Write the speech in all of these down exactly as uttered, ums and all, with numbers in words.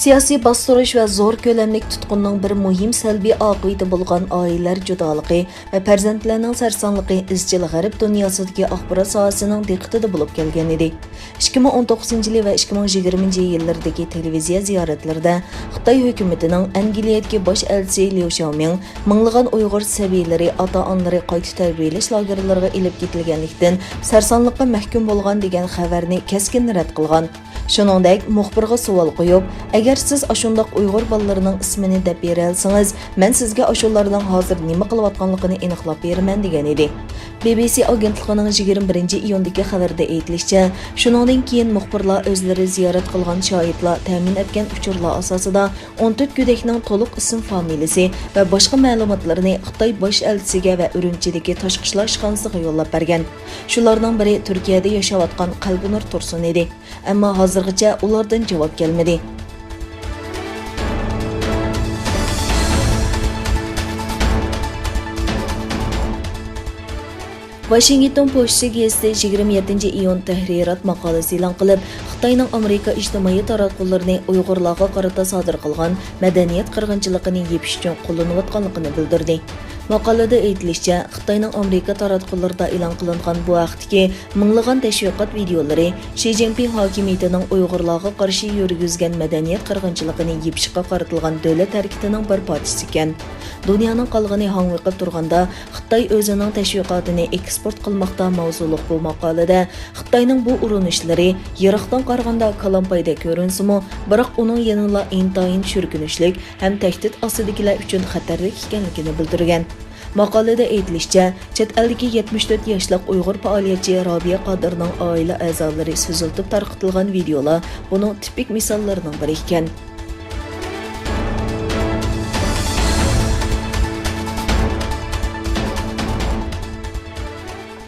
سىياسىي باستۇرۇش ۋە زور كۆلەملىك تۇتقۇننىڭ بىر مۇھىم سەلبىي ئاقىۋىتى بولغان ئائىلىلەر جۇدالىقى ۋە پەرزەنتلەرنىڭ سەرسانلىقى ئىزچىل غەرب دۇنياسىدىكى ئاخبارات ساھەسىنىڭ دىققىتىدە بولۇپ كەلگەن ئىدى. ئىككى مىڭ ئون توققۇزىنچى يىلى ۋە ئىككى مىڭ يىگىرمىنچى يىللىرىدىكى تېلېۋىزىيە زىيارەتلىرىدە خىتاي ھۆكۈمىتىنىڭ ئەنگلىيەدىكى باش ئەلچىسى ليۇ شياۋمىڭ مىڭلىغان ئۇيغۇر سەبىيلىرى ئاتا-ئانىلىرى قايتا تەربىيەلەش لاگېرلىرىغا ئېلىپ كېتىلگەنلىكتىن سەرسانلىققا مەھكۇم بولغان دېگەن خەۋەرنى كەسكىن رەت قىلغان. شۇنىڭدەك، مۇخبىرغا سوئال قويۇپ، «ئەگەر سىز ئاشۇنداق ئۇيغۇر بالىلىرىنىڭ ئىسمىنى دەپ بېرەلىسىڭىز، مەن سىزگە ئاشۇلارنىڭ ھازىر نېمە قىلىۋاتقانلىقىنى ئېنىقلاپ بېرىمەن» دېگەن ئىدى. بى بى سى ئاگېنتلىقىنىڭ يىگىرمە بىرىنچى ئىيۇندىكى خەۋىرىدە ئېيتىلىشىچە، شۇنىڭدىن كېيىن مۇخبىرلار ئۆزلىرى زىيارەت قىلغان شاھىتلار تەمىن ئەتكەن ئۇچۇرلار ئاساسىدا ئون تۆت گۆدەكنىڭ تولۇق ئىسىم فامىلىسى ۋە باشقا مەلۇماتلىرىنى خىتاي باش ئەلچىسىگە ۋە ئۈرۈمچىدىكى تاشقى ئىشلار ئىشخانىسىغا يوللاپ بەرگەن. شۇلارنىڭ بىرى تۈركىيەدە ياشاۋاتقان قەلبىنۇر تۇرسۇن ئىدى. ئەمما ھازىرغىچە ئۇلاردىن جاۋاب كەلمىدى. ۋاشىنگتون پوچتىسى گېزىتى يىگىرمە يەتتىنچى ئىيۇن تەھرىرات ماقالىسى ئېلان قىلىپ، خىتاينىڭ ئامېرىكا ئىجتىمائىي تاراتقۇلىرىنى ئۇيغۇرلارغا قارىتا سادىر قىلغان مەدەنىيەت قىرغىنچىلىقىنى يېپىش ئۈچۈن قوللىنىۋاتقانلىقىنى بىلدۈردى. ماقالىدە ئېيتىلىشىچە، خىتاينىڭ ئامېرىكا تاراتقۇلىرىدا ئېلان قىلىنغان بۇ ھەقتىكى مىڭلىغان تەشۋىقات ۋىدېئولىرى شى جىنپىڭ ھاكىمىيىتىنىڭ ئۇيغۇرلارغا قارشى يۈرگۈزگەن مەدەنىيەت قىرغىنچىلىقىنى يېپىشقا قارىتىلغان دۆلەت ھەرىكىتىنىڭ بىر پارچىسى ئىكەن. دۇنيانىڭ قالغىنى ھاڭۋېقىپ تۇرغاندا، خىتاي ئۆزىنىڭ تەشۋىقاتىنى ئېكسپورت قىلماقتا ماۋزۇلۇق بۇ ماقالىدە، خىتاينىڭ بۇ ئۇرۇنۇشلىرى يىراقتىن قارىغاندا كالامپايدەك كۆرۈنسىمۇ، بىراق ئۇنىڭ يەنىلا ئىنتايىن چۈركۈنۈشلۈك ھەم تەھدىت ئاستىدىكىلەر ئۈچۈن خەتەرلىك ئىكەنلىكىنى بىلدۈرگەن. ماقالىدە ئېيتىلىشىچە، چەت ئەلدىكى يەتمىش تۆت ياشلىق ئۇيغۇر پائالىيەتچى رابىيە قادىرنىڭ ئائىلە ئەزالىرى سۈزۈلتۈپ تارقىتىلغان ۋىدېئولار بۇنىڭ تىپىك مىساللىرىنىڭ بىرى ئىكەن.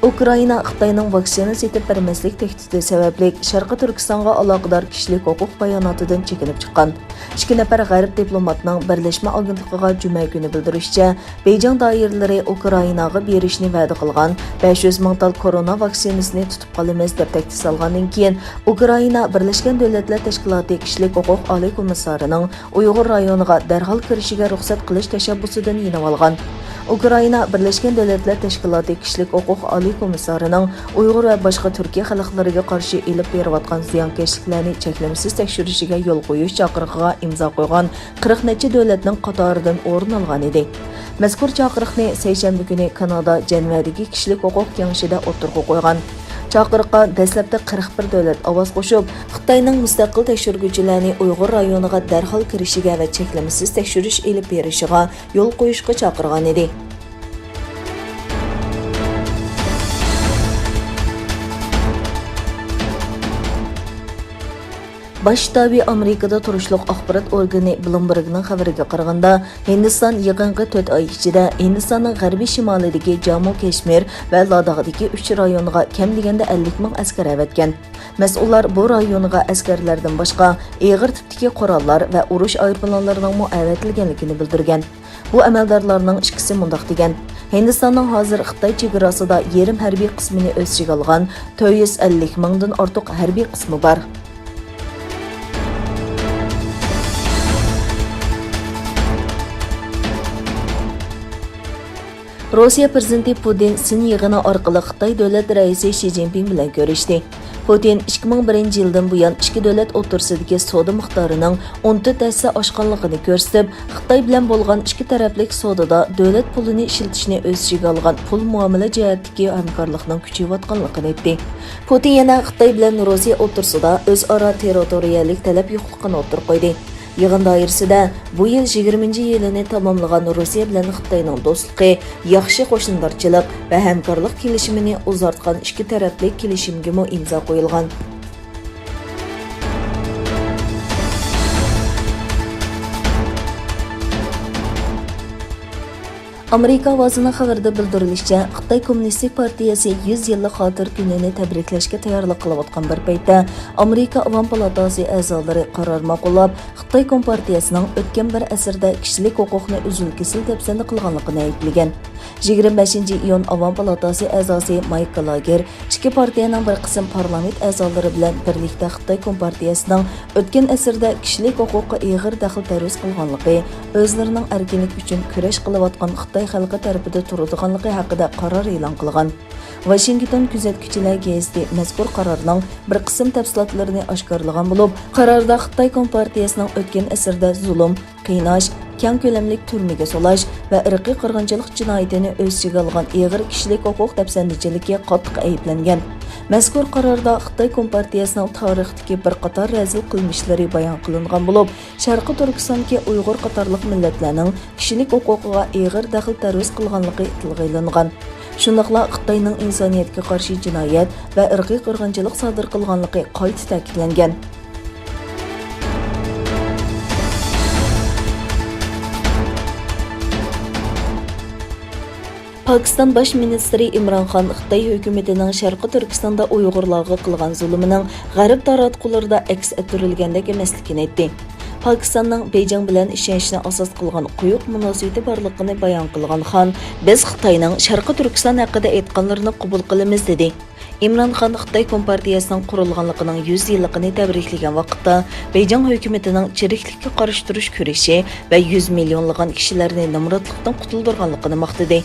ئۇكرائىنا خىتاينىڭ ۋاكسىنا سېتىپ بەرمەسلىك تەھدىتى سەۋەبلىك شەرقىي تۈركىستانغا ئالاقىدار كىشىلىك ھوقۇق باياناتىدىن چېكىنىپ چىققان ئىككى نەپەر غەرب دىپلوماتىنىڭ بىرلەشمە ئاگېنتلىقىغا جۈمە كۈنى بىلدۈرۈشىچە، بېيجىڭ دائىرىلىرى ئۇكرائىناغا بېرىشنى ۋەدە قىلغان بەش يۈز مىڭ تال كورونا ۋاكسىنىسىنى تۇتۇپ قالىمىز دەپ تەھدىت سالغاندىن كېيىن، ئۇكرائىنا بىرلەشكەن دۆلەتلەر تەشكىلاتى كىشىلىك ھوقۇق ئالىي كومىسسارىنىڭ ئۇيغۇر رايونىغا دەرھال كىرىشىگە رۇخسەت قىلىش تەشەببۇسىدىن يېنىۋالغان. ئۇكرائىنا بىرلەشكەن دۆلەتلەر تەشكىلاتى كىشىلىك ھوقۇق ئالىي كومىسسارىنىڭ ئۇيغۇر ۋە باشقا تۈركىي خەلقلىرىگە قارشى ئېلىپ بېرىۋاتقان زىيانكەشلىكلەرنى چەكلىمىسىز تەكشۈرۈشىگە يول قويۇش چاقىرىقىغا ئىمزا قويغان قىرىق نەچچە دۆلەتنىڭ قاتارىدىن ئورۇن ئالغان ئىدى. مەزكۇر چاقىرىقنى سەيشەنبە كۈنى كانادا جەنۋەدىكى كىشىلىك ھوقۇق كېڭىشىدە ئوتتۇرىغا قويغان. چاقىرىققا دەسلەپتە قىرىق بىر دۆلەت ئاۋاز قوشۇپ، خىتاينىڭ مۇستەقىل تەكشۈرگۈچىلەرنى ئۇيغۇر رايونىغا دەرھال كىرىشىگە ۋە چەكلىمىسىز تەكشۈرۈش ئېلىپ بېرىشىغا يول قويۇشقا چاقىرغان ئىدى. باش شتابى ئامېرىكىدا تۇرۇشلۇق ئاخبارات ئورگىنى بلومبېرگنىڭ خەۋىرىگە قارىغاندا، ھىندىستان يېقىنقى تۆت ئاي ئىچىدە ھىندىستاننىڭ غەربىي شىمالىدىكى جامۇ كەشمىر ۋە لاداخدىكى ئۈچ رايونغا كەم دېگەندە ئەللىك مىڭ ئەسكەر ئەۋەتكەن. مەسئۇللار بۇ رايونغا ئەسكەرلەردىن باشقا ئېغىر تىپتىكى قوراللار ۋە ئۇرۇش ئايروپىلانلىرىنىڭمۇ ئەۋەتىلگەنلىكىنى بىلدۈرگەن. بۇ ئەمەلدارلارنىڭ ئىككىسى مۇنداق دېگەن: ھىندىستاننىڭ ھازىر خىتاي چېگراسىدا يېرىم ھەربىي قىسمىنى ئۆز ئىچىگە ئالغان تۆت يۈز ئەللىك مىڭدىن ئارتۇق ھەربىي قىسمى بار. روسىيە پىرېزىدېنتى پۇتىن سىن يىغىنى ئارقىلىق خىتاي دۆلەت رەئىسى شى جىنپىڭ بىلەن كۆرۈشتى. پۇتىن ئىككى مىڭ بىرىنچى يىلدىن بۇيان ئىككى دۆلەت ئوتتۇرىسىدىكى سودا مىقدارىنىڭ ئون تۆت ھەسسە ئاشقانلىقىنى كۆرسىتىپ، خىتاي بىلەن بولغان ئىككى تەرەپلىك سودىدا دۆلەت پۇلىنى ئىشلىتىشنى ئۆز ئىچىگە ئالغان پۇل مۇئامىلە جەھەتتىكى ھەمكارلىقنىڭ كۈچىيىۋاتقانلىقىنى ئېيتتى. پۇتىن يەنە خىتاي بىلەن روسىيە ئوتتۇرىسىدا ئۆزئارا تېررىتورىيەلىك تەلەپ يوقلۇقىنى ئوتتۇرىغا قويدى. يىغىن دائىرىسىدە بۇ يىل يىگىرمىنچى يىلىنى تاماملىغان روسىيە بىلەن خىتاينىڭ دوستلۇقى، ياخشى قوشنىدارچىلىق ۋە ھەمكارلىق كېلىشىمىنى ئۇزارتقان ئىككى تەرەپلىك كېلىشىمگىمۇ ئىمزا قويۇلغان. ئامېرىكا ئاۋازىنىڭ خەۋىرىدە بىلدۈرۈلۈشىچە، خىتاي كوممۇنىستىك پارتىيەسى يۈز يىللىق خاتىرە كۈنىنى تەبرىكلەشكە تەييارلىق قىلىۋاتقان بىر پەيتتە، ئامېرىكا ئاۋام پالاتاسى ئەزالىرى قارار ماقۇللاپ، خىتاي كومپارتىيەسىنىڭ ئۆتكەن بىر ئەسىردە كىشىلىك ھوقۇقنى ئۈزۈل-كېسىل دەپسەندە قىلغانلىقىنى ئەيىبلىگەن. يىگىرمە بەشىنچى ئىيۇن ئاۋام پالاتاسى ئەزاسى مايك گالاگېر ئىككى پارتىيەنىڭ بىر قىسىم پارلامېنت ئەزالىرى بىلەن بىرلىكتە خىتاي كومپارتىيەسىنىڭ ئۆتكەن ئەسىردە كىشىلىك ھوقۇققا ئېغىر دەخلى-تەرۇز قىلغانلىقى، ئۆزلىرىنىڭ ئەركىنلىك ئۈچۈن كۈرەش قىلىۋاتقان خىتاي خەلقى تەرىپىدە تۇرىدىغانلىقى ھەققىدە قارار ئېلان قىلغان. ۋاشىنگتون كۆزەتكۈچىلەر گېزىتى مەزكۇر قارارنىڭ بىر قىسىم تەپسىلاتلىرىنى ئاشكارىلىغان بولۇپ، قاراردا خىتاي كومپارتىيەسىنىڭ ئۆتكەن ئەسىردە زۇلۇم، قىيناش، كەڭ كۆلەملىك تۈرمىگە سولاش ۋە ئىرقىي قىرغىنچىلىق جىنايىتىنى ئۆز ئىچىگە ئالغان ئېغىر كىشىلىك ھوقۇق دەپسەندىچىلىكى قاتتىق ئەيىبلەنگەن. مەزكۇر قاراردا خىتاي كومپارتىيەسىنىڭ تارىختىكى بىر قاتار رەزىل قىلمىشلىرى بايان قىلىنغان بولۇپ، شەرقىي تۈركىستاندىكى ئۇيغۇر قاتارلىق مىللەتلەرنىڭ كىشىلىك ھوقۇقىغا ئېغىر دەخلى-تەرۇز قىلغانلىقى تىلغا ئېلىنغان. شۇنداقلا خىتاينىڭ ئىنسانىيەتكە قارشى جىنايەت ۋە ئىرقىي قىرغىنچىلىق سادىر قىلغانلىقى قايتا تەكىتلەنگەن. پاكىستان باش مىنىستىرى ئىمران خان خىتاي ھۆكۈمىتىنىڭ شەرقىي تۈركىستاندا ئۇيغۇرلارغا قىلغان زۇلۇمىنىڭ غەرب تاراتقۇلىرىدا ئەكس ئەتتۈرۈلگەندەك ئەمەسلىكىنى ئېيتتى. پاكىستاننىڭ بېيجىڭ بىلەن ئىشەنچنى ئاساس قىلغان قويۇق مۇناسىۋىتى بارلىقىنى بايان قىلغان خان، بىز خىتاينىڭ شەرقىي تۈركىستان ھەققىدە ئېيتقانلىرىنى قوبۇل قىلىمىز، دېدى. ئىمران خان خىتاي كومپارتىيەسىنىڭ قۇرۇلغانلىقىنىڭ يۈز يىللىقىنى تەبرىكلىگەن ۋاقىتتا، بېيجىڭ ھۆكۈمىتىنىڭ چىرىكلىككە قارشى تۇرۇش كۈرىشى ۋە يۈز مىليونلىغان كىشىلەرنى نامراتلىقتىن قۇتۇلدۇرغانلىقىنى ماختىدى.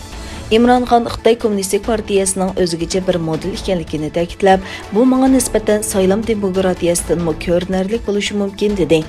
ئىمران خان خىتاي كوممۇنىستىك پارتىيەسىنىڭ ئۆزگىچە بىر مودېل ئىكەنلىكىنى تەكىتلەپ، بۇ ماڭا نىسبەتەن سايلام دېموكراتىيەسىدىنمۇ كۆرۈنەرلىك بولۇشى مۇمكىن، دېدى.